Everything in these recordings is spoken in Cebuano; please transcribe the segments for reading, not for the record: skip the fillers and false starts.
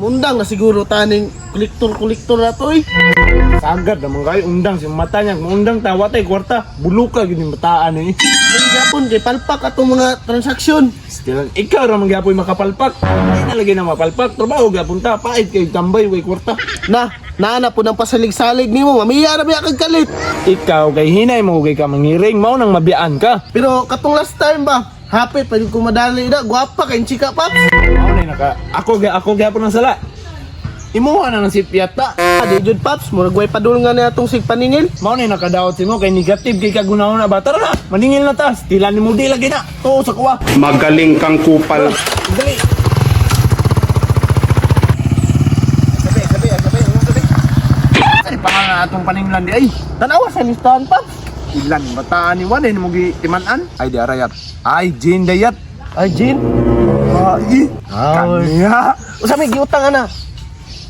Mundang na siguro taning kolektor-kolektor na to eh. Sagad naman kayo, undang si mata niya. Undang ta, watay kwarta. Buluka gini mataan eh. Ay gapon kay palpak ato mga transaksyon. Still, ikaw ra man gyapoy makapalpak. Hindi na lagi na mapalpak. Trabaho gyapon ta, pait kay tambay way kwarta. Na, naana po ng pasalig-salig nimo, mamiya na biya kag kalit. Ikaw kay hinay mo kay ka mangiring mao nang mabiyaan ka. Pero katong last time ba, hapit pa ko madali na, gwapa kay chika paps. Mao na naka ako ako gyapon ang sala. Imuha na ng sipyat ta. Ah, di jud paps, murag way padul nga na atong sigpaningil. Mao na nakadaot si mo kay negative kay kagunahon na ba. Tara na, maningil na ta. Stila ni mo di lagi na. Tuo sa kuwa. Magaling kang kupal. Dali. Sabi, sabi, sabi, sabi. Ay pa nga atong paninglan di ay. Tanawa sa listahan paps. Ilan bataan ni Juan eh mo gi timan-an. Ay di arayat. Ay Jane dayat. Ay, Jin. Ay. Kaniya. Usa may giutang ana.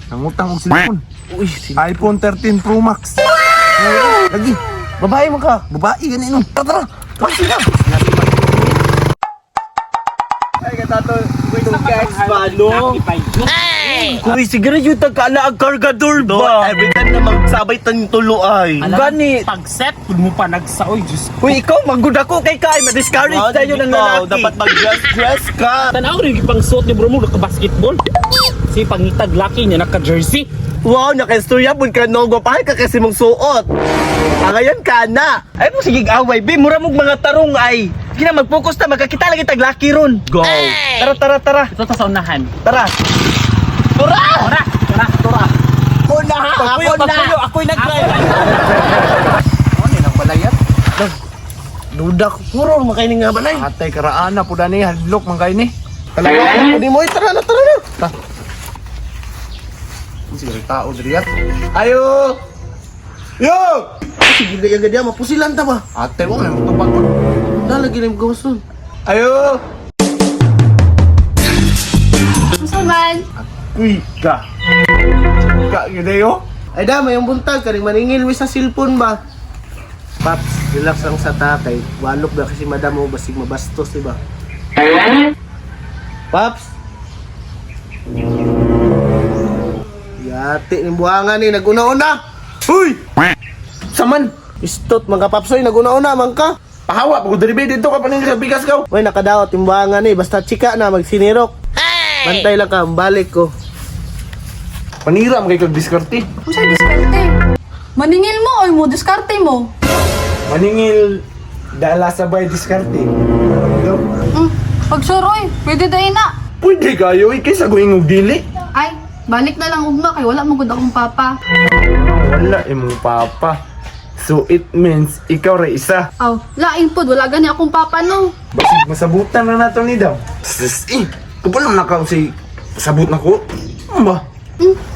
Nangutang og cellphone. Uy, si iPhone 13 Pro Max. Lagi. babae mo ka. Babae gani no. Tara tara. Pasi na. Ay, katato, balong. Kuy, siguro yung tagkaala ang kargador ba? Every time na magsabay tayong tulo ay. Gani. Pag-set, pud mo pa nagsaoy, Diyos. Uy, ikaw, magud ako kay kay ma-discourage tayo ng lalaki. Dapat mag-dress-dress ka. Tanaw rin yung pang suot ni bro mo, naka-basketball. Si pangitag laki niya, naka-jersey. Wow, nakaistorya pud ka no, gwapahay ka kasi mong suot. Angayon ka na. Ay mo sige away, be, mura mong mga tarong ay. Sige na, mag-focus ta, magkakita lagi tag laki ron. Go. Tara, tara, tara. Ito ta sa unahan. Tara. Tura! Tara, tara, tara. Ako na, Pagpuyo, ako na. pagpuyo, ako'y nag-drive. Ano nang balayat? Duda ko, puro makaining nga balay. Atay karaan na pud ani hadlok man kay ni. Talaga ako di mo, eh, tara na, tara na. Ta. Sige tao diri at. Ayo. Yo! Sige, gaya gaya, mapusilan ta ba? Ate mo may tubag ko. Na, lagi na yung gawas nun. Ayo. Unsa man? Uy ka. Ka gyud ayo. Ay da, may buntag, kaning maningil mi sa cellphone ba? Paps, relax lang sa tatay. Walok ba kasi madam mo, basig mabastos, di ba? Paps? Yati ni buhangan ni, naguna-una! Uy! Saman. Istot mga papsoy, naguna-una man ka. Pahawa pag diri dito ka panin sa bigas ka. Uy, nakadaot yung buhangan ni, basta chika na, magsinirok. Bantay lang ka, balik ko. Panira man kay kag diskarte. Unsay diskarte? Maningil mo oy mo diskarte mo. Maningil dala sabay diskarte. Pag sure oy, pwede dai na. Pwede kayo eh, kaysa going og dili. Ay, balik na lang ugma kay wala mo gud akong papa. Wala imong papa. So it means ikaw ra isa. Aw, lain pod wala gani akong papa no. Basig masabutan na nato ni daw. Sus, eh, kapal na ka si sabot na ko. Ano ba?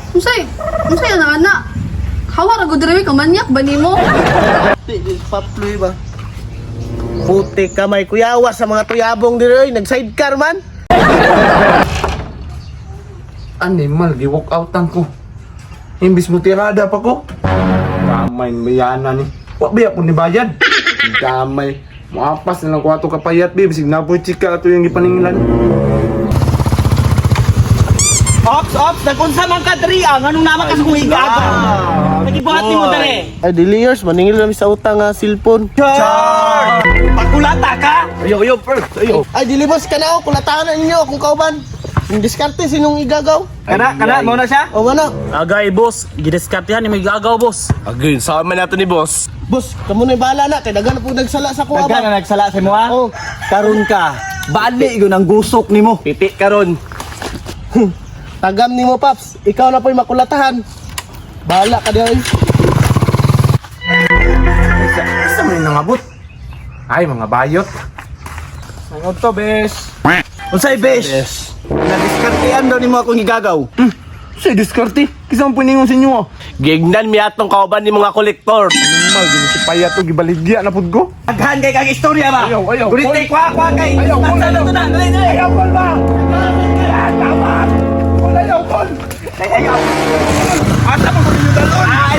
Unsay? Unsay ana ana? Hawa ra gud diri ka manyak ba nimo? Di, di, Paploy ba? Puti kamay kuyawa sa mga tuyabong diri oy, nag-sidecar man. Animal, gi-walk outan ko. Imbis mo tirada pa ko. Damay, mayana ni. Wa biya po ni bayad. Damay. Muapas na lang ko ato kapayat, babe. Bisig napoy chika ato yung gipaningilan. Ops, ops, nagunsa man ka diri ah. Nganong naman ka sa kong igaga? Nagibuhat nimo diri. Ay, dili yours, maningil lang sa utang nga cellphone. Char! Pakulata ka? Ayo, ayo, first. Ayo. Ay, dili boss, kana ako, kulatahan na ninyo akong kauban. Yung diskarte, sinong igagaw? Kana, kana, mo na siya? O wala. Agay, boss. Gidiskartehan ni may gagaw, boss. Agay, sa man nato ni boss. Boss, kamo na yung bahala na, kay daghan na po nagsala sa kuha Daghan ba? na nagsala sa imo ha? Oh. Karon ka. Bali yun ang gusok nimo. Pipi karon. Tagam nimo, Paps. Ikaw na po'y makulatahan. Bahala ka diyan. Asa man yung nangabot? Ay, mga bayot. Nangod to, bes. Unsay besh? Nadiskartean daw nimo akong igagaw. Say, diskarte. Kisa ang piningon sa inyo, ah. Gignan mi atong kauban ni mga kolektor. Animal, gini si payat to, gibaligya na pud ko. Daghan kay kag istorya ba? Ayaw, ayaw. Gulit kwa kwa kay. Ayaw, Ayaw, ayaw. na, dali, dali. Ayaw, kol ba? Tama! Wala ayaw, kol! Ayaw. Asa mo ko ninyo dalon? Ah, ay,